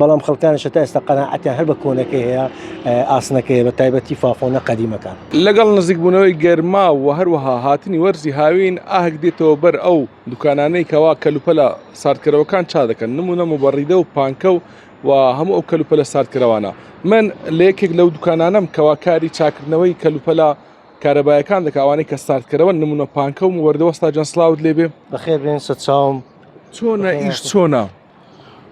بەڵام خەڵکانیش هەتا ئێستا قەناعەتیان هەر بە کۆنەکەی هەیە ئاسنەکەی بە تایبەتی فافۆنە قەدیمەکان. لەگەڵ نزیکبوونەوەی گەرما و هەروەها هاتنی وەرزی هاوین ئاهک دێتەوە بەر ئەو دوکانانەی کەوا کەلوپەلە ساردکەرەوەکان چا دەکەن نمونە موبەڕیدە و پانکە و و هەموو ئەو کەلوپەلە ساردکەرەوانە من لە یەکێک لەو دوکانانەم کەوا کاری چاکردنەوەی کەلوپەلە کارەبایەکان دەکا ئەوانەی کە ساردکەرەوە نمونە پانکە و موبەردە وەستا جان سڵاوت لێبێ. بەخێر بێن سەرچاوم. چۆنە ئیش چۆنە؟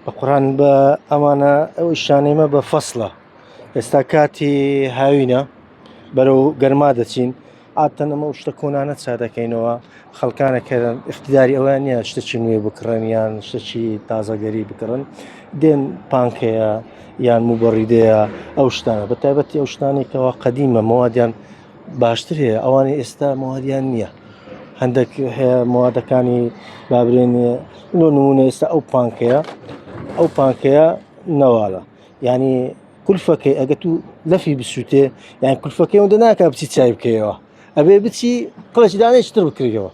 بە قوران بە ئەمانە ئەو ئیشانەیمە بە فەسڵە ئێستا کاتی هاوینە بەرەو گەرما دەچین عادەتەن ئەمە شتە کۆنانە چا دەکەینەوە خەڵکانە کە اختیاری ئەویان نییە شتەکی نوێ بکڕن یان شتەکی تازەگەری بکڕن دێن پانکەیە یان موبەڕیدەیە ئەو شتانە بە تایبەتی ئەو شتانێکەوە قەدیمە مەوادیان باشتر هەیە ئەوانەی ئێستا مەوادیان نییە هەندێک هەیە مەوادەکانی بابرێن لۆ نمونە ئێستا ئەو پانکەیە ئەو پانکەیە نەوالە ینی کولفەکەی ئەگە تو لەفی بسووتێ یان کولفەکەی ئەوەندە ناکە بچی چای بکەیەوە ئەبێ بچی قڵێکی دانێکی تر بکرێەوە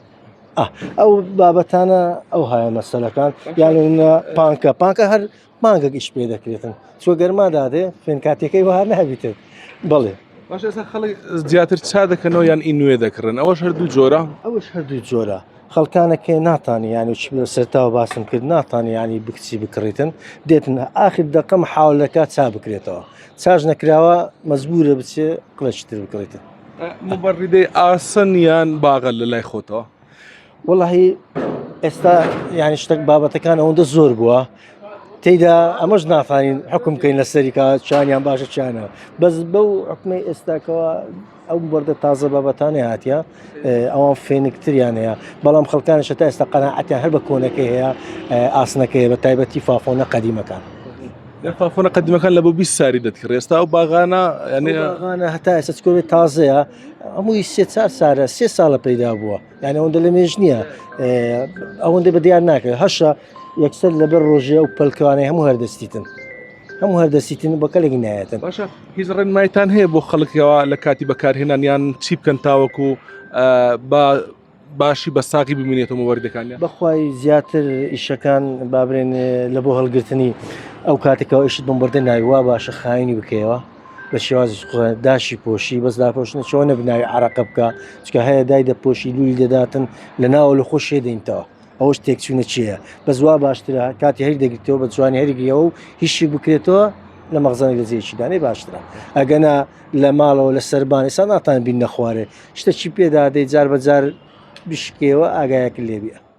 ئەو بابەتانە ئەو هایە مەسەلەکان یان پانکە پانکە هەر مانگەک ئیش پێ دەکرێتن چوە گەرما دادێ فێنکاتەکەی وها نابیتن بەڵێ باش ئێستا خەڵک زیاتر چا دەکەنەوە یان ئی نوێ دەکڕن ئەوەش هەردوو جۆرە ئەوەش هەردوو جۆرە خەڵکانەکە ناتانی ینی چ سەرتاوە باسم کرد ناتانی ینی بکچی بکڕیتن دێتن ئاخر دەقەم حاولەکە چا بکرێتەوە چاش نەکراوە مەجبورە بچێ قڵێکی تر بکڕیتن مبەڕیدەی ئاسن یان باغە لە لای خۆتەوە وەڵاهی ئێستا یعنی شتێک بابەتەکان ئەوەندە زۆر بووە تێدا ئەمەش نافانین حکم بکەین لەسەری کە چانیان باشە چیانە بەس بەو حکمەی ئێستاکەوە ئەو بەردە تازە بابەتانە هاتیە ئەوان فێنکتریان هەیە بەڵام خەڵکانش تا ئێستا قەناعەتیان هەر بە کۆنەکەی هەیە ئاسنەکەی بە تایبەتی فافۆنە قەدیمەکان. فافۆنە قەدیمەکان لە بۆ 20 ساری دەتکڕێ ئێستا ئەو باغانە یعنی باغانە هەتا ئێستا چکۆێ تازەیە هەمووی سێ چار سارە سێ ساڵە پەیدا بووە یعنی ئەوەندە لە مێژ نییە ئەوەندە بە دیار ناکرێت هەشە یەکسەر لەبەر ڕۆژێ و پەلکوانەی هەموو هەردەستیتن هەموو هەردەستیتن بە کەلێک نایەتن باشە هیچ ڕێنمایتان هەیە بۆ خەڵکەوە لە کاتی بەکارهێنان یان چی بکەن تاوەکو بە باشی بە ساغی بمینێتەوە مبەردەکانیان بەخوای زیاتر ئیشەکان بابرێن لە بۆ هەڵگرتنی ئەو کاتێکەوە ئیشت بمبردە ناوی وا باشە خاوێنی بکەیەوە بە شێوازی خۆیان داشی پۆشی بەس داپۆشنە چۆن نەبناوی عراقە بکە چکە هەیە دای دەپۆشی لولی دەداتن لە ناوە لە خۆ شێ دەینتەوە ئەوەش تێکچوونە چییە بەس وا باشترە کاتی هەری دەگرتەوە بە جوانی هەریگریەوە و هیچی بکرێتەوە لە مەخزانێک لە جێیەکی دانێ باشترە ئەگەنا لە ماڵەوە لە سەربان ئێستا ناتان بین نەخوارێ شتەکی پێدا دەی جار بە جار بشکێوە ئاگایەک لێبیە.